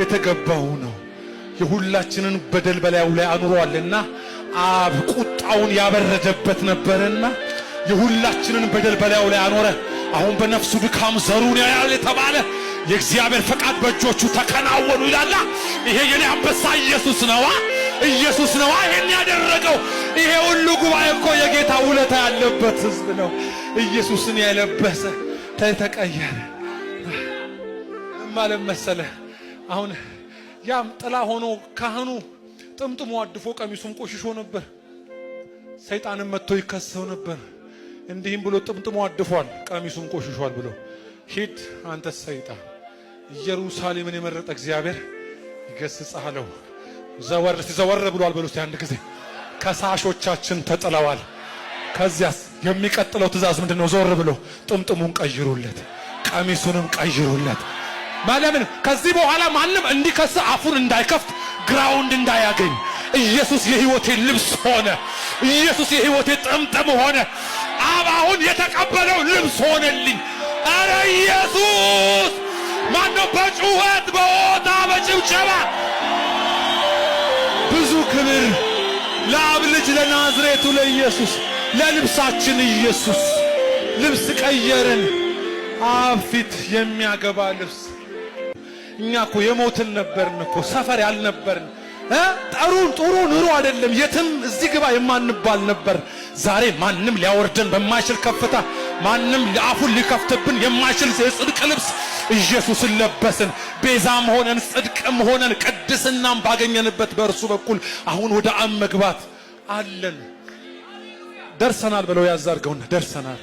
የተገባው ነው። የሁላችንን በደል በላዩ ላይ አኑሯልና አብ ቁጣውን ያበረደበት ነበርና የሁላችንን በደል በላዩ ላይ አኖረ። አሁን በነፍሱ ድካም ዘሩን ያያል የተባለ የእግዚአብሔር ፈቃድ በእጆቹ ተከናወኑ ይላላ። ይሄ የኔ አንበሳ ኢየሱስ ነዋ፣ ኢየሱስ ነዋ ይሄን ያደረገው። ይሄ ሁሉ ጉባኤ እኮ የጌታ ውለታ ያለበት ሕዝብ ነው። ኢየሱስን የለበሰ ተቀየረ ማለት መሰለ። አሁን ያም ጥላ ሆኖ ካህኑ ጥምጥሙ አድፎ ቀሚሱም ቆሽሾ ነበር። ሰይጣንም መጥቶ ይከሰው ነበር። እንዲህም ብሎ ጥምጥሙ አድፏል፣ ቀሚሱም ቆሽሿል ብሎ ሂድ አንተ ሰይጣን፣ ኢየሩሳሌምን የመረጠ እግዚአብሔር ይገስጽህ አለው። ዘወር ዘወር ብሏል በሉ እስቲ አንድ ጊዜ። ከሳሾቻችን ተጥለዋል። ከዚያስ የሚቀጥለው ትእዛዝ ምንድን ነው? ዞር ብሎ ጥምጥሙን ቀይሩለት፣ ቀሚሱንም ቀይሩለት። ማለምን ከዚህ በኋላ ማንም እንዲከስ አፉን እንዳይከፍት ground እንዳያገኝ ኢየሱስ የሕይወቴ ልብስ ሆነ። ኢየሱስ የሕይወቴ ጥምጥም ሆነ። አብ አሁን የተቀበለው ልብስ ሆነልኝ። አረ ኢየሱስ ማነው? በጩኸት በሆታ በጭብጨባ ብዙ ክብር ለአብ ልጅ ለናዝሬቱ ለኢየሱስ፣ ለልብሳችን ኢየሱስ ልብስ ቀየርን። አብ ፊት የሚያገባ ልብስ። እኛ እኮ የሞትን ነበርን እኮ፣ ሰፈር ያልነበርን፣ ጠሩን ጥሩ ኑሮ አይደለም፣ የትም እዚህ ግባ የማንባል ነበር። ዛሬ ማንም ሊያወርደን በማይችል ከፍታ፣ ማንም አፉን ሊከፍትብን የማይችል የጽድቅ ልብስ ኢየሱስን ለበስን። ቤዛም ሆነን ጽድቅም ሆነን ቅድስናም ባገኘንበት በእርሱ በኩል አሁን ወደ አብ መግባት አለን። ደርሰናል ብለው ያዛርገውና ደርሰናል።